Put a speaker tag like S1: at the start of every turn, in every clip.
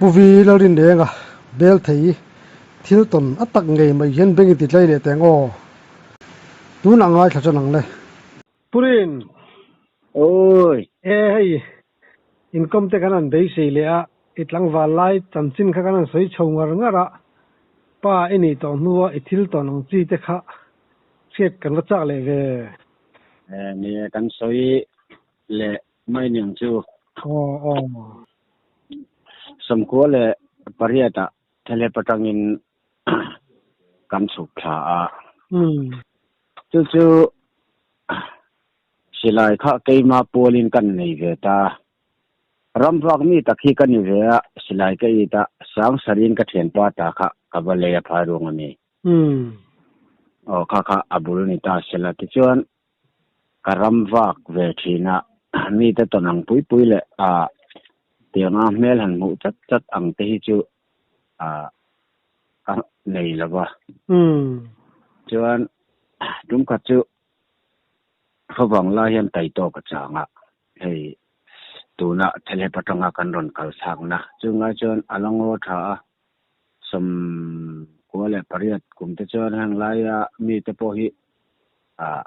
S1: Pu Vi Lalrinrenga bel thei thil tawn a tak ngei mai hian beng i ti tlai leh teng aw. Tunah ngaithla tan ang le. Pu Rin.
S2: Awi.
S1: E hei inkawm te kan han beisei leh a, i tlangval lai chanchin kha kan han sawi chho ngar ngar a, pa i nih tawh hnua i thil tawn ang chi te kha hriat kan va chak leh ve.
S2: E nia kan sawi leh mai niang chu.
S1: Aw aw.
S2: 98 ah thelep atangin kan chhuk thla a. Chu chu silai kha keima pualin kan nei ve ta. Ramvak mi tak hi ka ni ve a, silai ka it a, Sangsarin ka thianpa ta kha ka va lei a phai ruang a ni. Aw kha kha a bul ni ta sela tichuan ka ram vak ve thin a, mite tawn ang pui pui leh a tianga hmel han hmuh chat chat ang te hi chu a ka nei lo va. Chuan tum khat chu khaw lai hian tai tawk a chang a, hei tuna thelep atanga kan rawn kal chhakna chungai chuan a la ngaw tha a, 98 kum te chuan heng laia mite pawh hi ah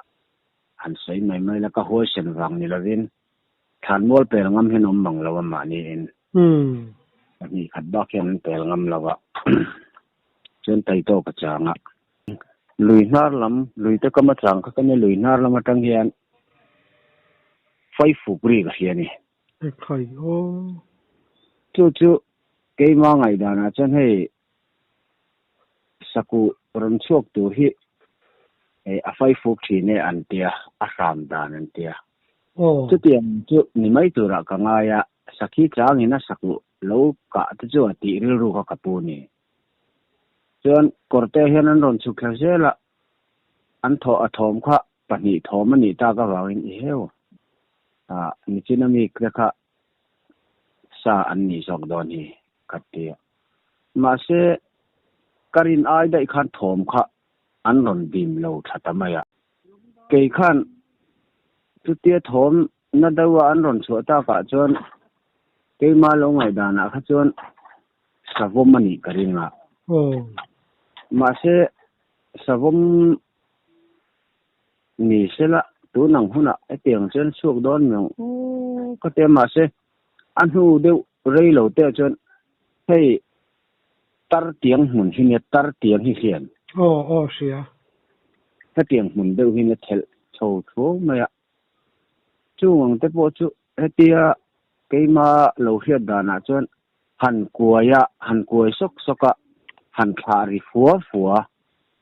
S2: han sawi mai mai la ka huaisen vang ni lovin thlanmual pel ngam hian awm mang lo a mahniin pahnih khat bak hian an pel ngam lo a chuan tai tawk a chang a lui hnar lam lui te kam a chang kha ka nia lui hnar lam atang hian faifuk ri ka hria a ni. Chu chu keima ngaihdanah chuan hei Sakuh rawn chhuak tur hi a faifuk thin e an tia, a hram dan an tia. Chutiang chu ni mai turah ka ngai a, sakhi changin a sakuh lo kah te chu a tih rilru kha ka pu ni. Chuan kawrte hian an rawn chhuk thla zel a, an thawh a thawm kha pahnih thawm a nih tak avangin i heu a, nichin ami te kha sa an nih zawk dawn hi ka tia. Mahse, ka rin ai daih khan thawm kha an rawn dim lo tha ta mai a. Kei khan chutia thawm na deuha an rawn chhuah takah chuan keima lo ngaihdanah kha chuan savawm a nih ka ring a. Mahse, savawm ni sela tun ang hunah hetiang chuan chhuak dawn mi ang aw ka ti a, mahse a hnu deuh rei lo te chuan hei tar tiang hmun hi nia tar tiang hi hian.
S1: Aw aw hria.
S2: Hetiang hmun deuh hi nia thelh chho thuau mai a, chung ang te pawh chu hetia keima lo hriat danah chuan han kuai a, han kuai sawk sawk a, han thlah ri fua fua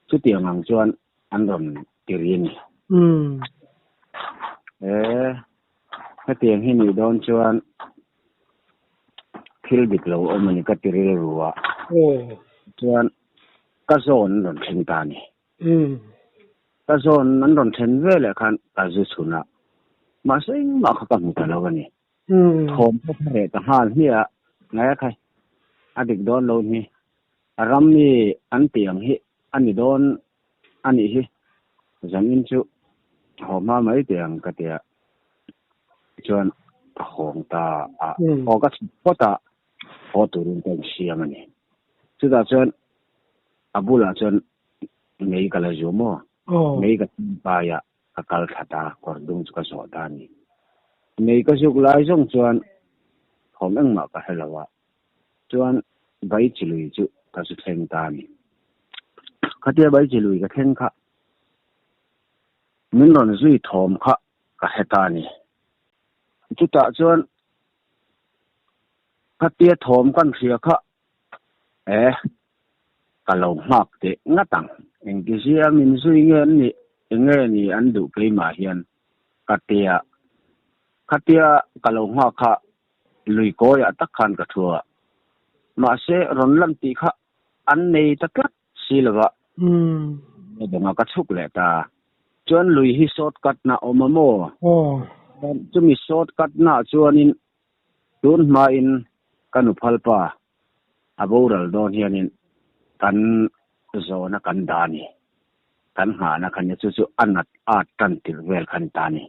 S2: chutiang ang chuan an rawn ti ri a ni. He hetiang hi nih dawn chuan thil dik lo awm a ni ka ti rilru a, chuan ka zawn an rawn thleng ta a ni. Ka zawn an rawn thlen veleh khan ka zu chhun a, mahse engmah kha ka hmu ta lo a ni. Thawm pawh kha reh ta nghal hmiah a, ngai a khai a dik dawn lo hi ram mi an tih ang hi a ni dawn a nih hi zanin chu haw hma mai teh ang ka tia chuan ka hawng ta a aw ka chhuk phawt a haw turin ka insiam a ni chutah chuan a bulah chuan mei ka la zu maw mei ka pai a ka kal thla ta, kawr dung chu ka zawh ta a ni. Mei ka zuk lai zawng chuan thawm engmah ka hre lo a, chuan bai chi lui chu ka zu thleng ta a ni. Khatia bai chi lui ka thleng kha min rawn zui thawm kha ka hre ta a ni. Chutah chuan khatia thawm kan hria kha e ka lo nghak teh ngat ang. Engtizia min zui nge an nih, enge ni an duh keimah hian ka tia. Khatia ka lo nghak kha lui kawiah tak khan ka thu a. Mahse rawn lan tih kha an nei ta tlat si lova. Dawngah ka chhuk leh ta. Chuan lui hi short cut na awm a maw? Chumi short cut na chuanin tun hmain ka nuphalpa a boral dawn hianin kan zawna kan dah a ni. Kan nghahna kha nia chu chu a nat at tan tirh vel kha ni ta a ni.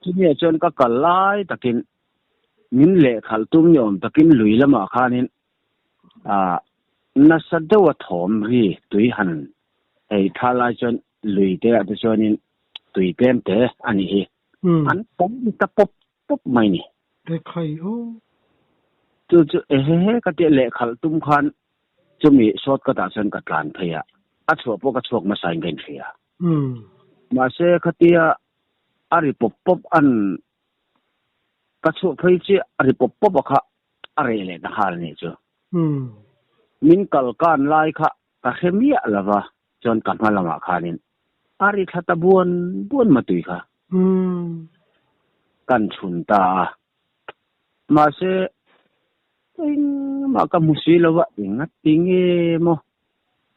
S2: Chumi ah chuan ka kal lai takin Min lehkhalh tum ni awm takin lui lamah khanin ah nasa deuha thawm ri tui han ei tha lai chuan lui te ah te chuanin tui tlem te a nih hi. An pawm ta pawp pawp mai ni.
S1: Ekhai aw.
S2: Chu chu ehehe ka tia lehkhalh tum khan chumi shortcut ah chuan ka tlan phei a, a chhuah pawh ka chhuak hmasa in ka inhria. Mahse khatia a ri pawp pawp an ka chhuah phei chiah a ri pawp pawp a kha a reh leh ta nghal a nih chu. Min kal kan lai kha ka hre miah lo va, chuan ka hma lamah khanin a ri thla ta buan buan matui kha kan chhun ta a. Mahse engmah ka hmu si lo va, engati nge maw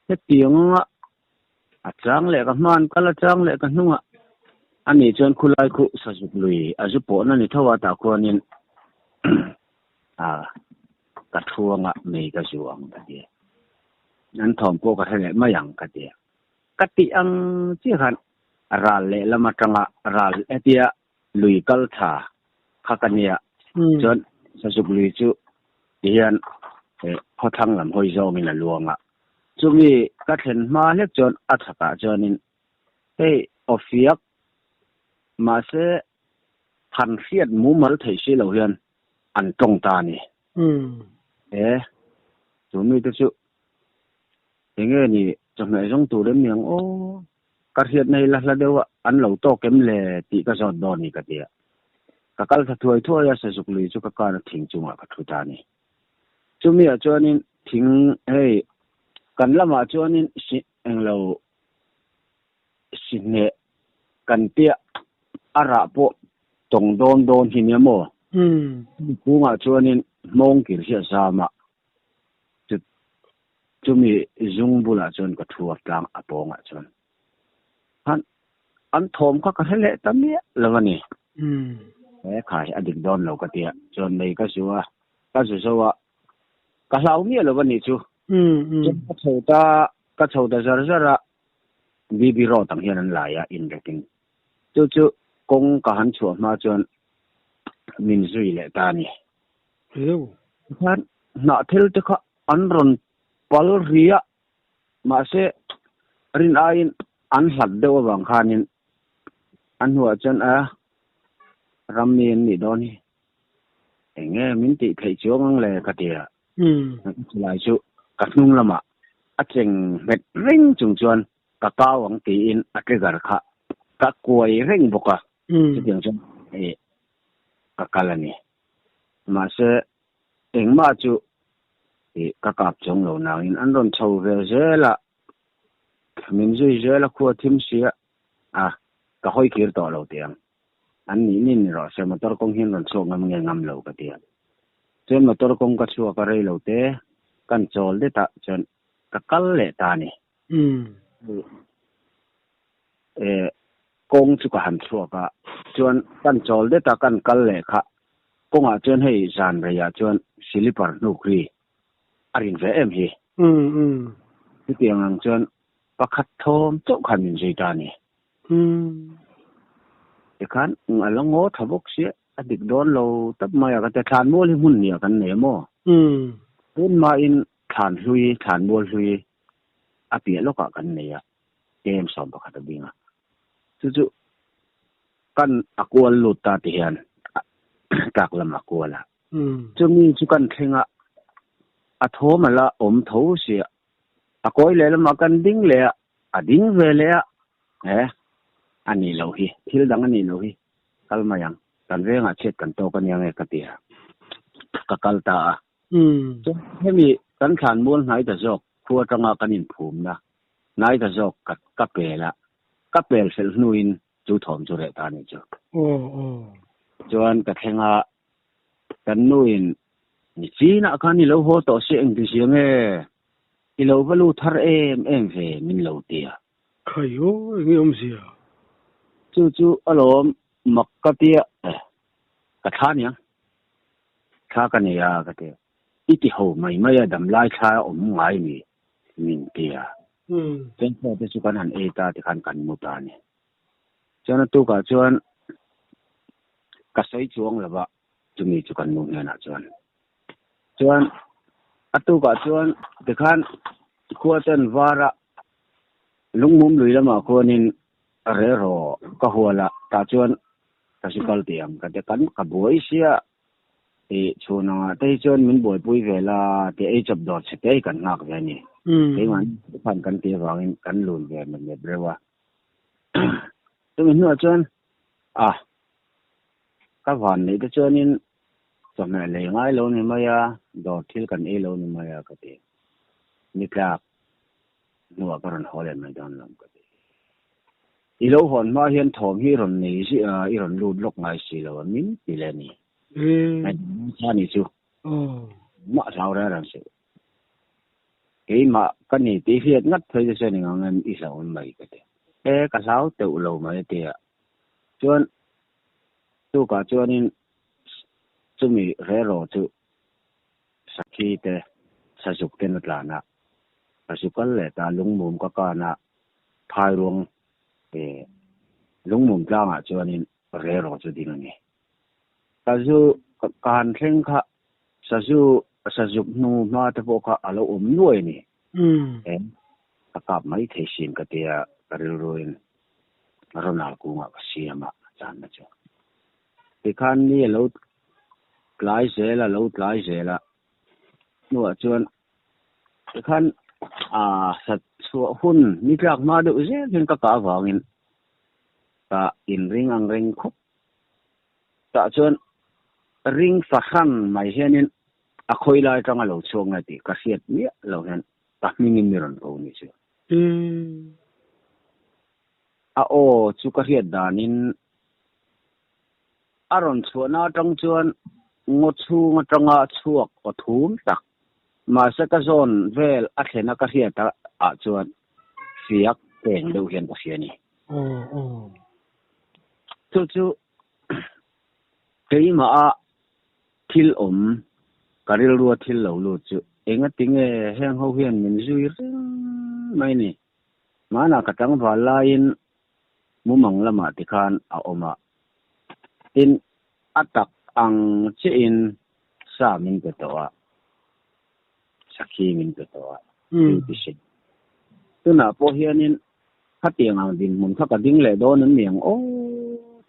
S2: hetiang anga a chang leh ka hman kal a chang leh ka hnungah ani chuan khulai khu sazuk lui a zu pawhna ni tho a tah khuanin a ka thuanga mei ka zu ang ka ti a, an thawm pawh ka hre leh mai ang ka ti a, ka tih ang chiah khan ral lehlam atanga ral hetia lui kal tha kha ka nia chuan sazuk lui chu tihian khawthlang lam hawi zawngin a luang a, chumi ka thlen hma hlek chuan a chhakah chuanin hei awfiak mahse han hriat mumal theih si lo hian an tawng ta a ni. E, chu mite chu enge ni chawhmeh zawng tur em ni ang aw? Ka hriatna hi la hla deuh a, an lo tawk em le tih ka zawt dawn ni ka ti a. Ka kal thla thuai thuai a, sazuk lui chu ka kar a thing chungah ka thu ta a ni. Chumi ah chuanin thing hei kan lamah chuanin si englo sihneh kan tia a rah pawh tawng dawn dawn hi nia maw? Kungah chuanin hmawng kir hi a zam a, Chumi zung bulah chuan ka thu a tlang a pawngah chuan khan an thawm kha ka hre leh ta miah lo a ni. He kha hi a dik dawn lo ka tia chuan mei ka zu a, ka zu zo a, ka hlau miah lo a nih chu. Chuan ka chho ta, ka chho ta zar zar a, BB road ang hian an lai a inrekin. Chu chu kawng ka han chhuah hma chuan min zui leh ta a ni. Khan hnahthel te kha an rawn pal ri a, mahse rin aiin an hlat deuh avang khanin a hnuah chuan a ram mi an nih dawn hi eng nge min tih theih chuang ang le ka ti a, chulai chu ka hnung lamah a cheng nghet reng chung chuan ka kau ang tiin a trigger kha ka kuai reng bawk a, chutiang chuan ka kal a ni. Mahse engmah chu ih ka kap chuang lo nangin an rawn chho ve zel a, min zui zel a khua thim sia a, ka hawi kir tawh lo tih ang. An nih nih ni rawh se motor kawng hian rawn chhuak ngam nge ngam lo ka ti a. Chuan motor kawng ka chhuak a rei lo te kan chawl det ah chuan ka kal leh ta a ni. Eh kawng chu ka han chhuak a, chuan kan chawl det a kan kal leh kha kawngah chuan hei zan reiah chuan silipar hnuk ri a rin ve em hi. Chutiang ang chuan pakhat thawm chauh khan min zui ta a ni. Tikhan a la ngaw tha bawk sia, a dik dawn lo tawp mai a ka ti a, thlan mual hi hmun nia kan nei a maw? Tun hmain thlan hlui, thlan mual hlui a piah lawkah kan nei a. Kem 11 a ding a, chu chu kan a kual lut ta ti hian tlak lam a kual a, chumi chu kan thleng a, a thawm a la awm tho sia, a kawi leh lamah kan ding leh a, a ding ve leh a, he a nih loh hi, thil dang a nih loh hi, kal mai ang, kan vengah chhiat kan tawk a nia nge ka ti a, ka kal ta a. Chuan hemi kan thlan mual hnai ta zawk khua atanga kan inphumna hnai ta zawk ka ka pel a, ka pel hrelh hnuin chu thawm chu reh ta a nih chu. Chuan ka thleng a, kan nuin ni chinah khan i lo haw tawh si engti zia nge i lo va lut har em em ve min lo ti a.
S1: Khai aw enge awmzia?
S2: Chu chu alawm mak ka tia ka thla aniang. Thla ka nei a ka ti. I ti ho mai mai a damlai thla a awm ngai mi min ti a. Chuan chaw te chu kan han ei ta tikhan kan mu ta a ni. Chuan a tukah chuan ka sawi chuang lo va. Chumi chu kan nu hnenah chuan. Chuan a tukah chuan tikhan khua ten vara lungmum lui lamah khuanin rero ka hual a, tah chuan ka si kal tih ang ka ti. Kan ka buai sia tih chhun angah te hi chuan min buaipui ve la tih ei chawp dawr chhe te hi kan nghak ve a ni. Keimah khan kan tih avangin kan lun ve mep mep reuh a. Chumi hnuah chuan a ka van neih te chuanin chawhmeh lei ngai lo ni mai a, dawr thil kan ei lo ni mai a ka ti. Ni tlak hnuah ka rawn haw leh mai dawn lo ka ti. I lo hawn hma hian thawm hi i rawn nei ziah a, i rawn lut lawk ngai si lo a, min ti leh a ni. Kha ni chu mah hlau reng reng suh. Keimah ka ni tih hriat ngat phei chu chuan eng ang em i hlauh awm mai ka ti. E ka hlau teuh lo mai a ti a. Chuan tukah chuanin chumi rero chu sakhi te sazuk ten a tlan a, ka zu kal leh ta lungmum ka kan a phairuang e lungmum tlangah chuanin rero chu ding a ni. Ka zu ka han thleng kha sazu sazuk hnu hma te pawh kha a lo awm nuai a ni. E ka kap mai thei sin ka tia ka rilruin Ronald kungah ka siam a channa chu. Tikhan ni a lo tlai zel a lo tlai zel a hnuah chuan tikhan aa sat chhuah hun ni tlak hma deuh zel hian ka kah avangin ka inring ang reng khawp. Tah chuan ring fahran mai hianin a khawi lai atanga lo chhuak nge tih ka hriat miah lo hian ka hmingin mi rawn ko ni chu. A aw chu ka hriat danin a rawn chhuahna atang chuan ngaw chhung atanga chhuak aw thum tak mahse ka zawn vel a thlena ka hriat ah chuan fiak peng deuh hian ka hria a ni. Chu chu keimah a thil awm ka rilrua thil lo lut chu engatinge heng ho hian min zui reng mai ni. Hmanah ka tlangval laiin mumang lamah tikhan a awm a, tin a tak ang chiahin sa min pe tawh a, sakhi min pe tawh a, thil ti hre. Tunah pawh hianin khatiang ang dinhmun kha ka ding leh dawn an ni ang aw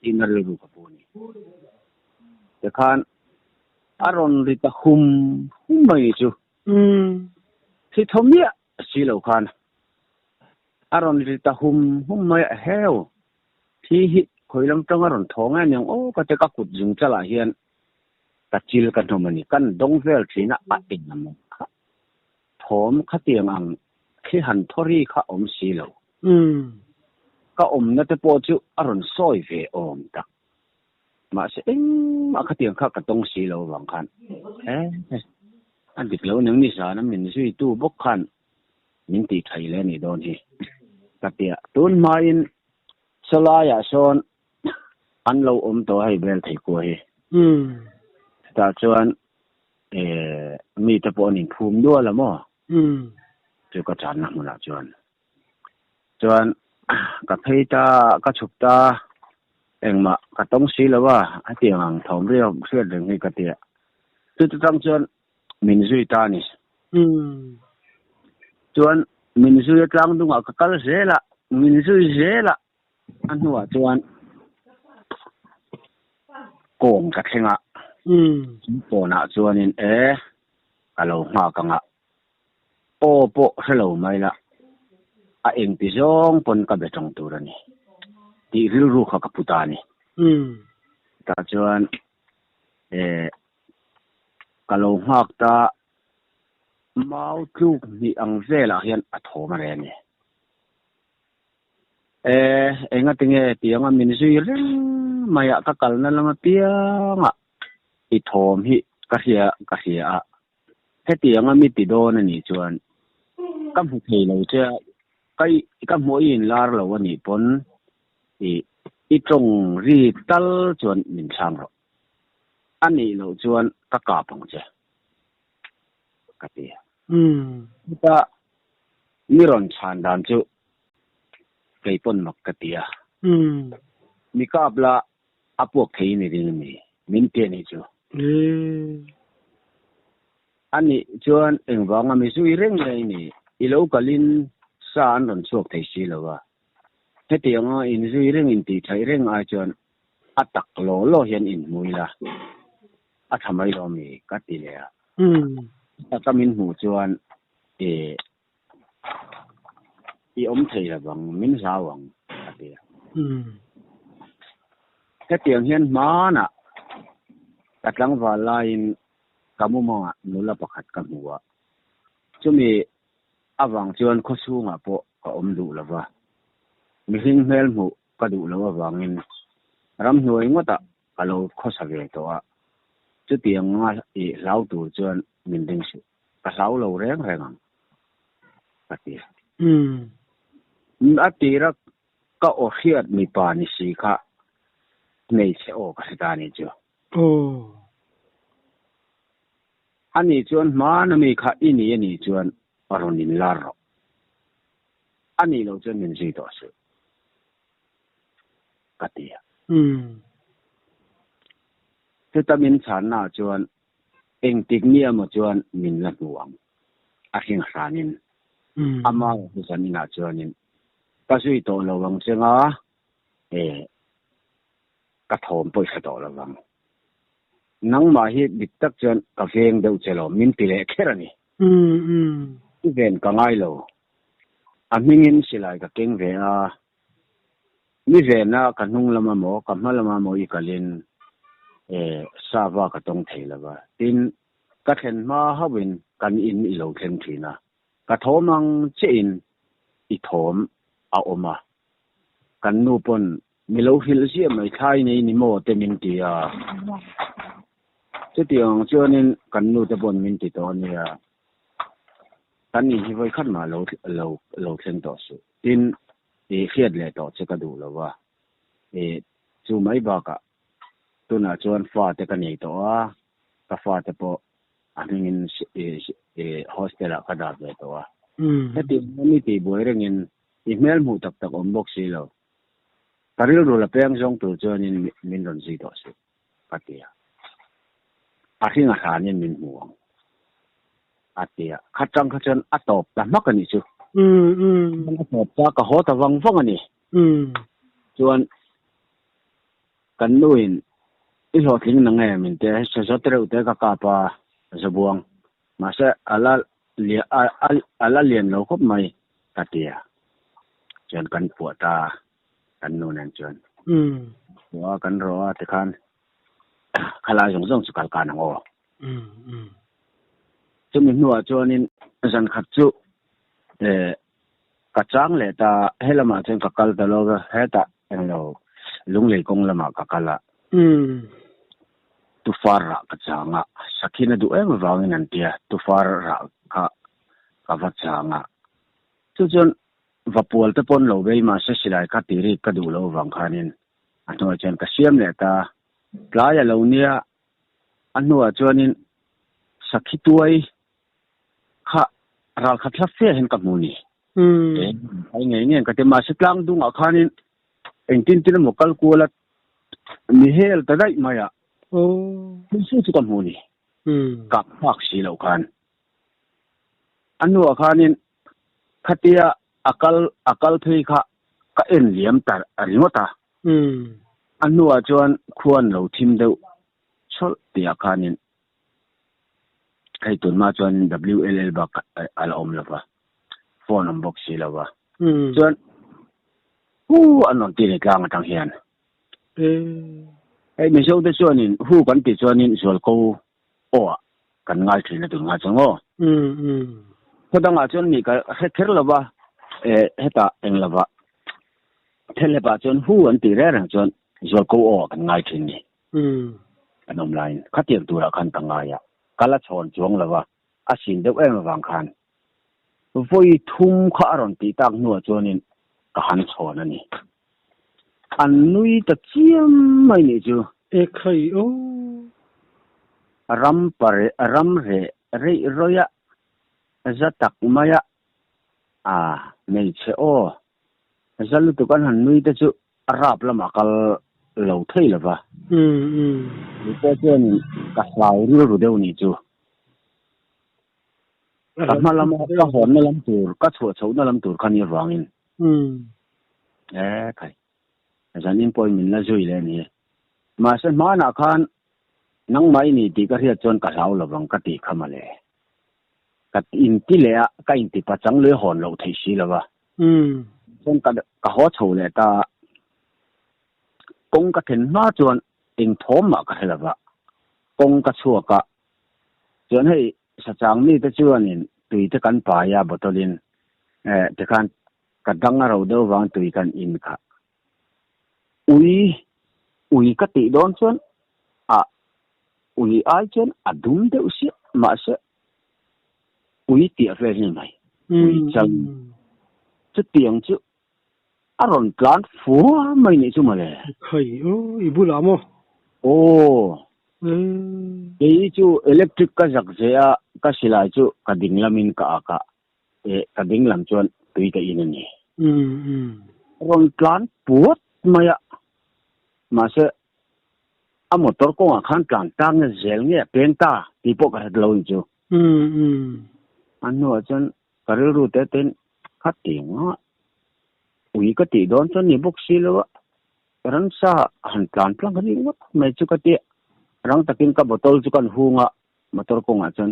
S2: tiin a rilru ka pu a ni. Tikhan a rawn ri ta hum hum mai ni chu. Thi thaw miah si lo khan a rawn ri ta hum hum mai a, Heu! Thi hi khawi lam tang a rawn thaw nge niang aw ka ti ka kut zung chalah hian ka chil ka hnawm a ni, kan dawng vel thin a, a eng a maw kha thawm khatiang ang thli han thaw ri kha awm si lo. Ka awmna te pawh chu a rawn sawi ve awm tak. Mahse engmah khatiang kha ka tawng si lo avang khan he a dik lo nang ni zana min zuitu bawk khan min tih thai leh a nih dawn hi ka ti a. Tun hmain sawlaiah sawn an lo awm tawh hei bel thei kua hi. Chutah chuan mite pawh an inphum nual a maw? Chu ka channa hmunah chuan. Chuan ka phei ta, ka chhuk ta, engmah ka tawng si lo a, a tiang ang thawm riau hriat reng hi ka ti a. Chuti tang chuan min zui ta a ni. Chuan min zui a tlang dungah ka kal zel a, min zui zel a, a hnuah chuan kawn ka thleng a. Chu kawnah chuanin e ka lo nghak ang a. Aw pawh hre lo mai la, a engti zawng pawn ka be tawng tur a ni tih rilru kha ka pu ta a ni. Tah chuan eh ka lo nghak ta mau tluk hnih ang velah hian a thawm a reh a ni. Eh engatinge tianga min zui reng maiah ka kalna lam apiangah i thawm hi ka hria ka hria a. Hetianga mi ti dawn a nih chuan ka hmu thei lo che a, ka ka hmuh i inlar lo a nih pawn i i tawng ri tal chuan min chhang rawh. A nih loh chuan ka kap ang che ka ti a. Chuta mi rawn chhan dan chu kei pawn mak ka ti a. Mi kap la a puak thei ni ding a ni min ti a nih chu. Anih chuan engvanga mi zui reng nge i nih? I lo kalin sa an rawn chhuak thei si lo a. Hetianga inzui reng intihṭhaih reng ai chuan a tak law law hian inhmu ila a ṭha mai lo mi? Ka ti leh a. Taka min hmuh chuan i i awm thei lo vang, min hlau ang, a ti a. Hetiang hian hmanah ka tlangval laiin ka mumangah nula pakhat ka hmu a, chumi avang chuan khawchhungah pawh ka awm duh lo va, mihring hmel hmuh ka duh loh avangin ramhnuai ngawtah ka lo khawsa ve tawh a, chutianga i hlau tur chuan min ring suh. Ka hlau lo reng reng ang, ka ti a. A tira ka aw hriat mipa ni si kha hmeichhe aw ka hre ta ni chu. Ani chuan hmana mi kha i ni a nih chuan rawn inlar rawh. A nih loh chuan min zui tawh suh, ka ti a. Chuta min chhannaah chuan Engtik ni emaw chuan min la hmu ang, a hring hranin. Ama zan inah chuanin ka zui tawh lo ang che nga, e, ka thawm pawh i hre tawh lo vang. Nangmah hi dik tak chuan ka veng deuh che lo, min ti leh kher a ni. I ven ka ngai lo. A hmingin silai ka keng ve a, Mi vena ka hnung lama maw, ka hma lama maw i kalin sava ka tawng thei lo va. Tin, ka thlen hma hauhin kan in i lo thleng thin a. Ka thawm ang chiahin i thawm a awm a. Kan nu pawn mi lo hrilh ziah mai thlai nei ni maw te min ti a. Chutiang ang chuanin kan nu te pawn min ti tawh a nia. Kan in hi vawi khat mah lo lo lo thleng tawh suh. Tin, i hriat leh tawh che ka duh lo va. I chu mai bakah tunah chuan fa te ka nei tawh a, ka fa te pawh a hmingin i hostel ah ka dah ve tawh a. Heti hian i tihbuai rengin i hmel hmuh tak tak awm bawk si lo. Ka rilru la peng zawng tur chuanin min rawn zui tawh suh, ka ti a. A hring a hlanin min hmu ang, a ti a. Kha tang kha chuan a tawp ta hmak a nih chu. A tawp ta, ka haw ta vang vang a ni. Chuan kan nuin i hlawhtling na nge min ti a, hei zawt reuh te ka kap a, zabuang. Mahse a la a la lian lo khawp mai ka ti a, chuan kan puah ta kan nu nen chuan. Puah a kan rawh a tikhan khalai zawng zawng chu kal kan ang aw. Chumi hnuah chuanin zan khat chu ka chang leh ta, he lamah chuan ka kal ta lo va, hetah englo Lunglei kawng lamah ka kal a. Tufar rah ka chang a, Sakhin a duh em avangin an tia, tufar rah kha ka va chang a. Chu chuan Vapual te pawn lo vei mahse silai kha ti rik ka duh loh avang khanin a hnuah chuan ka siam leh ta. Tlai a lo nia, a hnuah chuanin Sakhi tuai kha ral khat hla fe hian ka hmu ni. Ai ngei ngei ka ti mahse tlang dungah khanin engtin tin emaw kal kual a mi hel ta daih mai a. Thil chu chu ka hmu ni. Kap phak si loh khan. A hnuah khanin khatia a kal a kal phei kha ka en liam ta ringawt a. A hnuah chuan khuan lo thim deuh chawlh tihah khanin Hei tunhma chuan WLL bak a la awm lova, phone awm bawk si lova. Chuan hu an rawn ti leh tlang atang hian. Hei Mizo te chuanin hu kan tih chuanin zualko aw ah kan ngai thin a tunhma chuan aw. Khaw dangah chuan nih ka hre kher lova, hetah eng lova thelhepah chuan hu an tih reng reng chuan zualko aw ah kan ngai thin ni. Kan awm laiin khatiang turah khan ka ngai a, ka la chhawn chuang lo a, a sin deuh em avang khan vawi thum kha a rawn tih tak hnuah chuanin ka han chhawn a ni. An nui ta chiam mai nih chu.
S1: E khai aw.
S2: Ram pare ram reh reih rawih a, za tak mai a, a hmeichhe aw, za lutuk an han nui te chu a rap lamah kal. lo thei lo va. Kei pawh chuanin ka hlau rilru deuh nih chu. Ka hma lama ka hawnna lam tur, ka chhuah chhohna lam tur kha ni avangin. E khai, zanin pawhin min la zui leh a ni. Mahse hmanah khan nangmah i ni tih ka hriat chuan ka hlau lovang ka tih kha mawle. Ka inti leh a, ka inti pachang lui hawn loh theih si lo va. Chuan ka ka haw chho leh ta a, kawng ka then hma chuan eng thawm mah ka hre lo va, kawng ka chhuak a, chuan hei sachang mite chuanin tui te kan pai a bottle in, eh tikhan ka dang a ro deuh vang tui kan in kha. Ui, ui ka tih dawn chuan a ui ai chuan a dum deuh siah mahse ui tih a vel hi mai. Ui chal chutiang chu a rawn tlan fua mai nih chu mawle.
S1: Khai u, i bulah maw?
S2: Aw, kei chu electric ka zak ze a, ka silai chu ka ding lamin ka ak a, eh ka ding lam chuan tui ka in a ni. Rawn tlan puat mai a, mahse a motor kawngah khan tlan tlang nge zel nge a peng ta tih pawh ka hret lo ni chu. A hnuah chuan ka rilru te tein kha tinga ui ka tih dawn chuan ni bawk si lo a, ransa han tlan tlang ringawt mai chu ka tia. Rang takin ka bottle chu kan hung a, motor kawngah chuan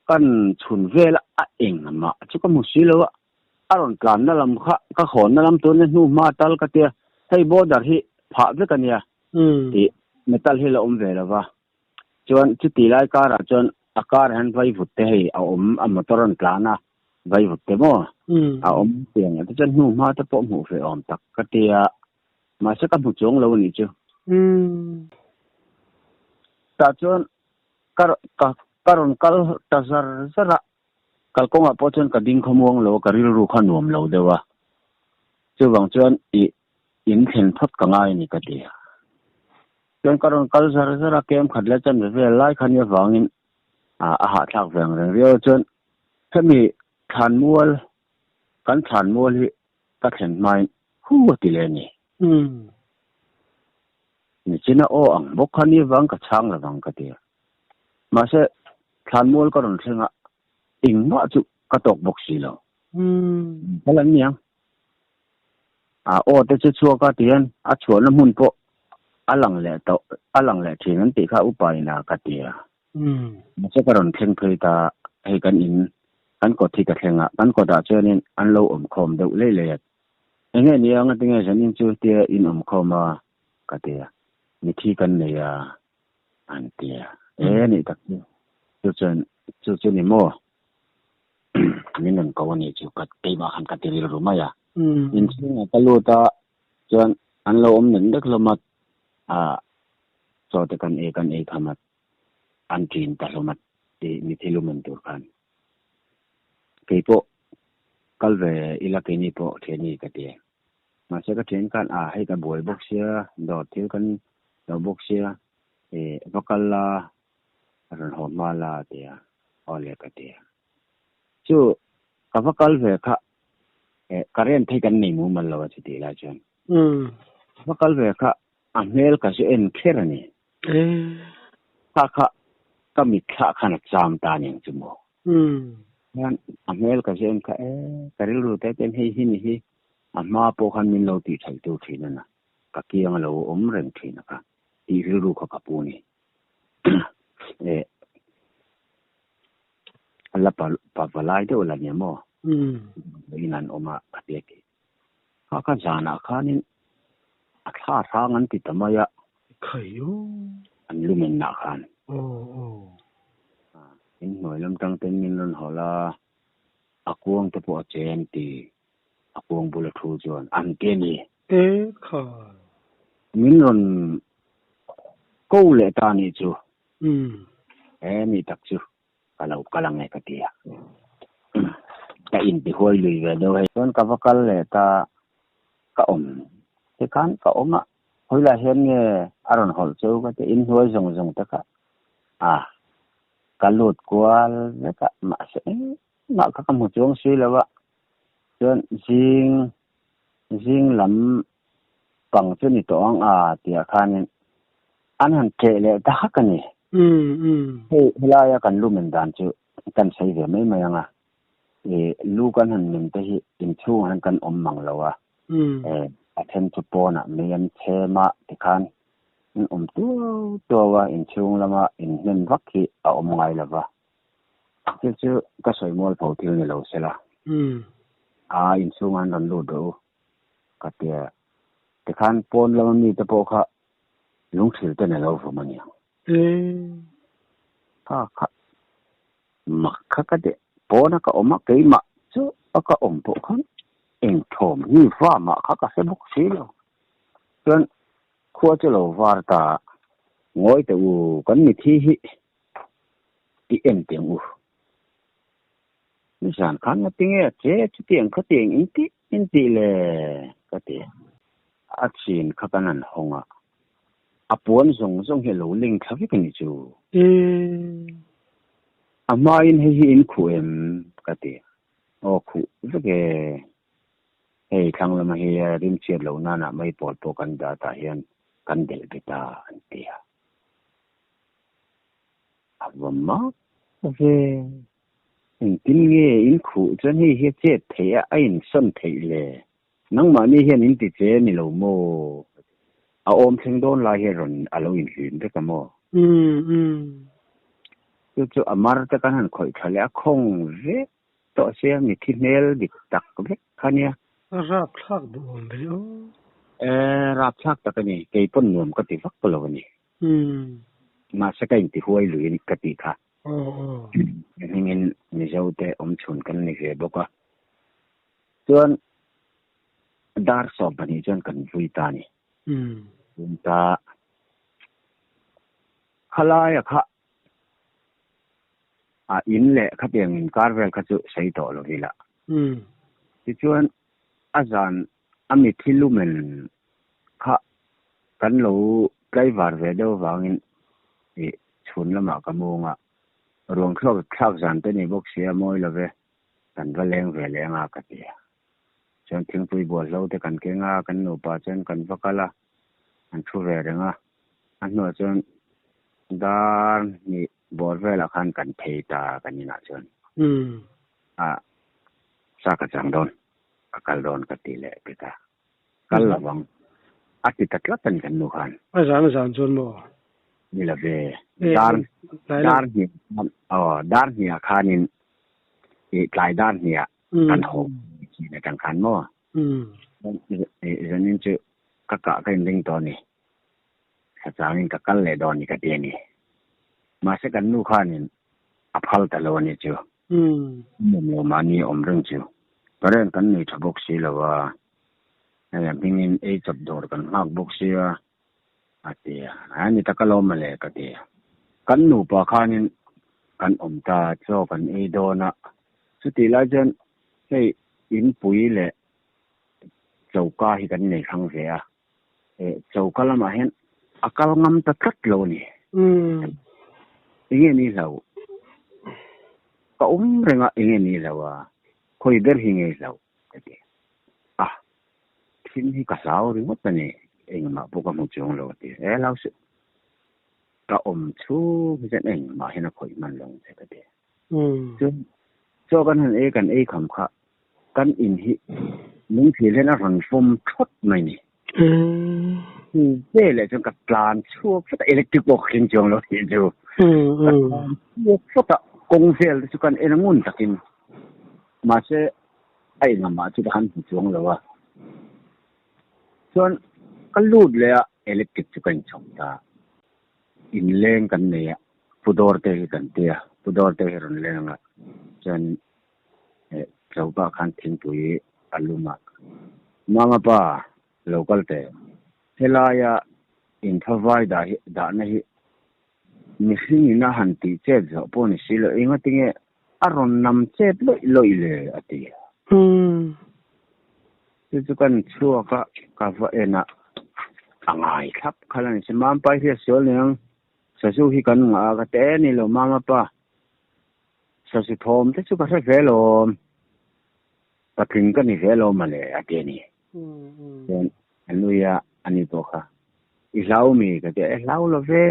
S2: kan chhun vel a, a engmah chu ka hmu si lo a, a rawn tlanna lam kha ka hawnna lam tur nia hnu hma tal ka tia, hei border hi phah vek a nia tih metal hi la awm ve lo va, chuan chuti lai karah chuan a car hian vaivut te hei a awm a motor an tlan a vaivut te maw a awm tiang te chuan hnu hma te pawh hmuh ve awm tak ka tia mahse ka hmu chuang lo a nih chu. Tah chuan ka ka ka rawn kal ta zar zar a, kalkawngah pawh chuan ka ding khawmuang lo a, ka rilru kha nuam lo deuh a, chuvang chuan ih in thlen phawt ka ngai a ni ka ti. Chuan ka rawn kal zar zar a, kem khat leh chanve vel lai kha nia vangin a hahthlak ve ang reng riau a, chuan hemi thlanmual kan thlanmual hi ka thlen hmain hu a ti leh a ni. Nichina aw ang bawk kha ni vang ka chhang lo vang ka ti a. Mahse, thlanmual ka rawn thleng a, engmah chu ka tawk bawk si lo. Ka la niang. A aw te chu chhuak a tihian a chhuahna hmun pawh a lang leh tawh, a lang leh thin an tih kha upa in a ka ti a. Mahse ka rawn thleng phei ta, hei kan in, kan kawt hi ka thleng a, kan kawtah chuanin an lo awm khawm deuh lei lei a. Enge nia ngatinge zanin chu tia in awm khawm a ka ti a, mithi kan nei a an ti a, e nih tak chu, chu chuan chu chu ni maw min rawn ko a nih chu ka keimah khan ka ti rilru mai a, inchhungah ka lut a chuan an lo awm nek nek hlawm a, ah chaw te kan ei kan ei kham a, an ṭin ta hlawm a tih mithi lum en tur khan. Keipawh kal ve ila keini pawh thiani ka ti. Mahse ka thian khan ah hei ka buai bawk sia, dawr thil kan lo bawk sia, ih va kal la rawn haw hma la a ti a, aw le ka ti a. Chu ka va kal ve kha eh current hi kan nei mumal lo a chutih lai chuan. Va kal ve kha a hmel ka zu en kher a ni. Kha kha ka mitthla khan a cham ta aniang chu maw. Hian a hmel ka zu en kha e ka rilru te ten hei hi ni hi a hma pawh khan min lo tih thaih tur thin a na ka kiang a lo awm reng thin a kha tih rilru kha ka pu ni. E a la pa pa valai deuh la nia maw. In an awm a ka tia ki. Kha kha zanah khanin a thla hrang an ti ta mai a.
S1: Khaio.
S2: An lumenna khan.
S1: Aw aw.
S2: In hnuai lam tang ten min rawn hawl a, a kuang te pawh a che an ti. A kuang bula thu chuan an ti a ni.
S1: E kha.
S2: Min rawn ko leh ta nih chu. E ni tak chu. Ka lo kal ang e ka ti a. Ka inti huai lui ve deuh hei. Chuan ka va kal leh ta ka awm tikhan ka awm a, khawilai hian nge a rawn hawlh cheu ka ti, inhnuai zawng zawng te kha a ka lut kual vek a, mahse engmah kha ka hmu chuang si lo a, chuan zing zing lam. pang chu ni tawh ang a tihah khanin an han ṭeh leh ta hak a ni. Hei helaia kan lumen dan chu kan sawi ve mai mai ang a, ih lu kan han men te hi inchhungah hian kan awm mang lo a, a then chu pawnah mei an chhem a tikhan an awm tuau tuau a, inchhung lama inhnem vak hi a awm ngai lo va. Thil chu ka sawi mual pho thil ni lo sela. A inchhungah an rawn lut rawh u ka tia. Tikhan pawn lama mite pawh kha lungthil ten a lo vawm a niang. Kha kha mak kha ka deh. Pawna ka awm a, keimah chu a ka awm pawh khan eng thawm hi va mah kha ka hre bawk si lo. Chuan khua chu lo var ta ngawi teh u, kan mithi hi i en teh ang u. Nizan khan nga tinge a che chutiang khatiang in tih in tih le ka ti. A chin kha kan han hawng a, a puan zawng zawng hi a lo leng thla vek a ni chu. A hmain hei hi in khuh em ka ti. Aw khuh vek e. Hei thlang lama hi rim chhiat loh nanah mai pawl pawh kan dah tah hian kan delh ve ta an ti a. A va mak ve. Engtin nge in khuh chuan hei hi a chet theih a, a insawn theih le? Nangmahni hian in ti che ni lo maw? A awm thleng dawn lai hian rawn a lo inhlim vek a maw? Chu chu a mar te kan han khawih tha leh a, khawng vek tawh sia, mithi hmel dik tak vek kha nia.
S1: A rapthlak duh awm ve aw.
S2: E, rapthlak tak a ni. Kei pawn nuam ka ti vak lo a ni. Mahse ka inti huai luiin ka tih kha. Hmingin Mizo te awm chhun kan ni ve bawk a. Chuan dar 12 chuan kan vui ta a ni. Vui ta khalaia kha a in leh khatiang inkar vel kha chu sawi tawh lo ila. Tichuan a zan a mithi lumen kha kan lo tlaivar ve deuh avangin ih chhun lamah ka mung a, ruang thluak thlak zan te ni bawk sia mawi lo ve, kan va leng ve leng a ka ti a. Chuan thingpui bualhlo te kan keng a, kan nupa chuan kan va kal a, an thu ve reng a, a hnuah chuan dar hnih bawr velah khan kan phei ta kan inah chuan a sa ka chang dawn. Ka kal dawn ka ti leh pek a, kal lo ang a ti ta tlat a ni kan nu khan.
S1: A zan a zan chuan maw?
S2: Ni lo ve, dar dar hnih aw dar hniah khanin ih tlai dar hniah kan haw thin atang khan maw? Zanin chu ka kah ka inring tawh a ni, thla changin ka kal leh dawn ni ka ti a ni. Mahse kan nu khanin a phal ta lo a ni chu. Nuam lo mahni awm reng chu. Parent kan nei tha bawk si lo a, hei a hmingin ei chawp dawr kan nghak bawk sia a ti a, a ni tak alawm mawle ka ti a. Kan nupa khanin kan awm ta chaw kan ei dawn a, chutih lai chuan hei inpui leh choka hi kan nei hrang ve a, choka lamah hian a kal ngam ta tlat lo a ni. Enge ni hlo? Ka awm reng a, enge ni hlo a? Khawi ber hi nge hlo? Ka ti a, thim hi ka hlau ringawt a ni, engmah pawh ka hmu chuang lo a ti. E hlau suh, ka awm chhung hi chuan engmah hian a khawih hman lo ang che ka ti. Chuan chaw kan han ei kan ei kham kha kan in hi lungthil hian a rawn vawm thawt mai ni. Chu veleh chuan ka tlan chhuak phawt a, electric pawh ka thleng chuang lo tih chu. Ka tlan chhuak phawt a, kawng vel te chu kan en a ngun takin. Mahse a engah chu ka han hmu chuang lo a. Chuan ka lut leh a, electric chu ka inchhawm ta. Inleng kan nei a, Pu Dawrte hi kan ti a, Pu Dawrte hi rawn leng a, chuan Choka khan thingpui a lum a, Mama pa lo kal teh, helaia inthavai dah hi dahna hi mihring in a han tih chet zawh pawh ni si lo, engatinge a rawn nam chet lawih lawih le a ti a. Chu chu kan chhuak a, ka va en a, a ngai thlap kha la ni si, Mampai hi a sual niang, Sazu hi kan ngah a, ka ti e ni lo Mama pa. Sazu thawm te chu ka hre ve lawm, patling ka ni ve lawm mawle a ti a ni. Chuan a nui a, Ani pawh kha i hlau mi ka ti a, e hlau lo ve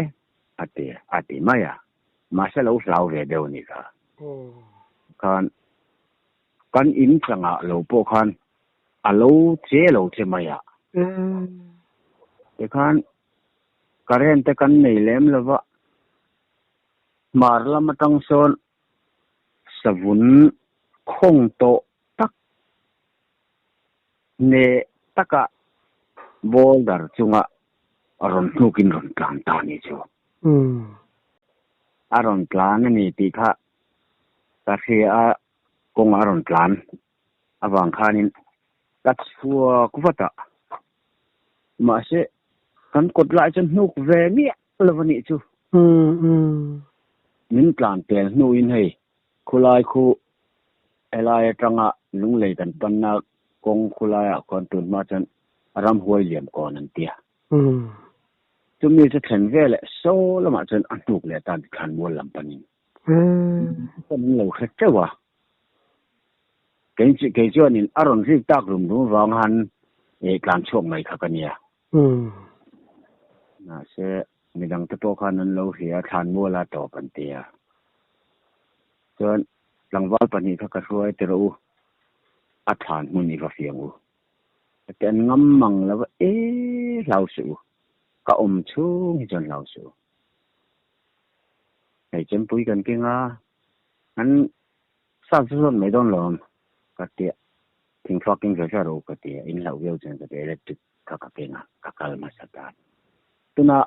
S2: a ti a ti mai a, mahse lo hlau ve deuh a nih kha. Khan kan in changah lo pawh khan a lo che lo che mai a. Tikhan current te kan nei lem lo va, hmar lam atang sawn savun khawng tawh tak Hneh taka boulder chunga rawn hnukin rawn tlan ta a nih chu. A rawn tlan a ni tih kha ka hria a, kawngah a rawn tlan avang khanin ka chhuak vat a. Mahse, kan kawt lai chuan hnuk ve miah lo a nih chu. Min tlan tel hnuin hei Khulai khu helai atanga lunglei kan panna kawng khulaiah khuan tun hma chuan ramhuai liam kawn an tia. Chumi chu thlen veleh saw lamah chuan a hnuk leh tan thlan mual lam panin kan lo hre teuh a. Kei chuanin a rawn rik tak rum rum vang han tlan chhuak mai kha ka nia. Mahse, midangte pawh khan an lo hria a, thlanmuala tawp an ti a. Chuan tlangval pahnih kha ka hruai ti rawh u, a thlan hmun i va fiang u. Ka ti an ngam mang lo va, e hlau suh u, ka awm chhung hi chuan hlau suh u. Hei chempui kan keng a, an Sa chu zawt mai dawn lo ang ka ti a, thingfak in ve vel rawh u ka ti a, in hlauh viau chuan ka ti a, electric kha ka keng a, ka kal hmasa ta. Tuna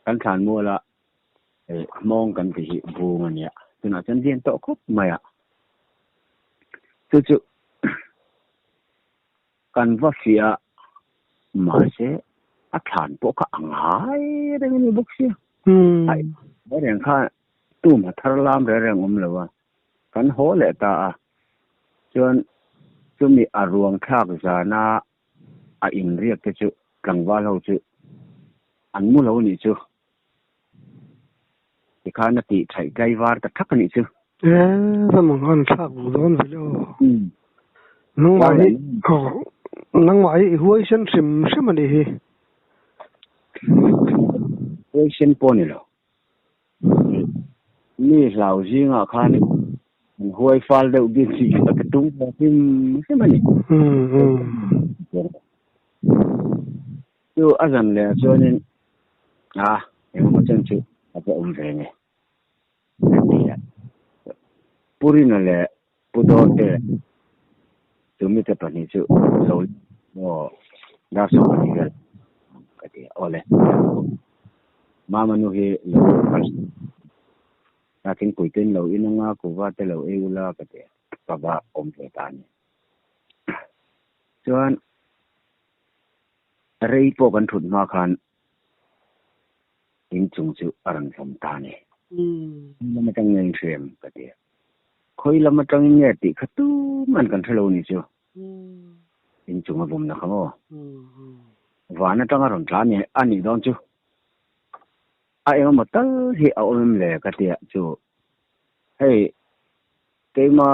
S2: kan thlan mual a hmawng kan tih hi bung a nia, tunah chuan lian tawh khawp mai a, chu chu kan va fiah a, mahse a thlan pawh kha a ngai reng a ni bawk sia, a ngai reng kha tum a thar lam reng reng awm lo a. Kan haw leh ta a, chuan chumi a ruang thlak zana a inriak te chu tlangval ho chu an mu lo nih chu. Tikhan a tih thaih tlaivar ta thak a nih chu.
S1: E, ramang an thlak duh dawn ve le aw. Nangmah hi aw nangmah hi i huaisen hrim hrim a nih hi.
S2: Huaisen pawh a ni lo. Mi hlau zingah khan an huai fal deuh bik tih kha ka tum ve hrim hrim a ni. Chu a zan leh ah chuanin a engemaw chen chu a va awm ve nge ka ti a. Pu Rina leh Pu Dawrte chu mite pahnih chu lo maw dar sawm pahnih vel ka ti a, awle Mama nu hi lo kal a thingpui te in lo in anga kuva te lo ei ula ka ti a, ka va awm ve ta a ni. Chuan rei pawh kan thut hma khan In chung chu a rawn hlawm ta a ni. Khawi lam atang nge in hriam? ka ti a. Khawi lam atangin nge tih kha tuman kan hre lo ni chu. In chung a vawmna kha maw? Van atanga rawn tla ni a nih dawn chu. A engemaw tal hi a awm em le ka ti a chu. Hei keima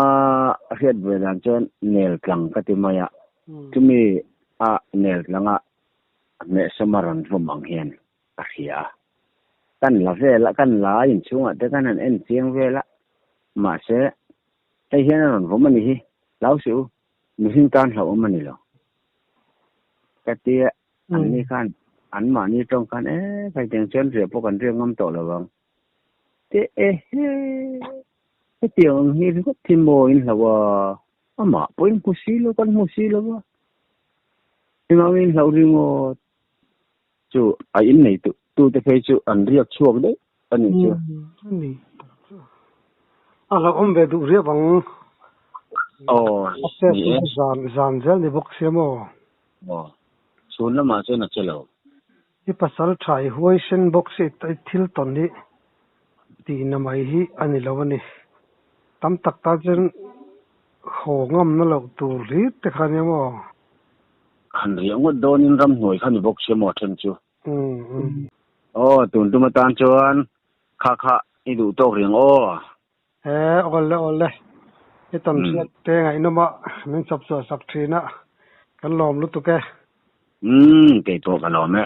S2: hriat ve dan chuan nel tlang ka ti mai a. Chumi a nel tlanga hmehsawm a rawn vawm ang hian ka hria a. Kan la vel a, kan la a inchhungah te khan han en chiang vel a, mahse hei hian a rawn vawm a ni hi, hlau suh u, mihring tan hlauhawm a ni lo. Ka ti a, anni khan anmahni tawng khan e khaitiang chuan riah pawh kan riak ngam tawh lo ang. Te e he, hetiang ang hi ringawt hi maw in hlauh a, amah pawhin hmu si lo, kan hmu si lo va, engangin hlauh ringawt. Chu a innei tu tute phei chu an riak chhuak daih a nih chu.
S1: A ni. A lo awm ve duh riau ang.
S2: Aw,
S1: A chet
S2: ni
S1: chu
S2: e.
S1: zan zan zel ni bawk sia maw?
S2: Aw, chhun lamah chuan a che lo.
S1: I pasal tha i huaisen bawk si i thil tawn hi tihna mai hi a ni lo a ni. Tam tak tan chuan haw ngamna loh tur hlir te kha nia maw?
S2: Han riah ngawt dawnin ramhnuai kha ni bawk sia maw then chu. Aw tun tum atan chuan kha kha i duh tawk riang aw.
S1: He awle awle i tawn hriat te ngaihnawm a min chawp chhuah sak thin a kan lawm lutuk e.
S2: Umm, kei pawh ka lawm e.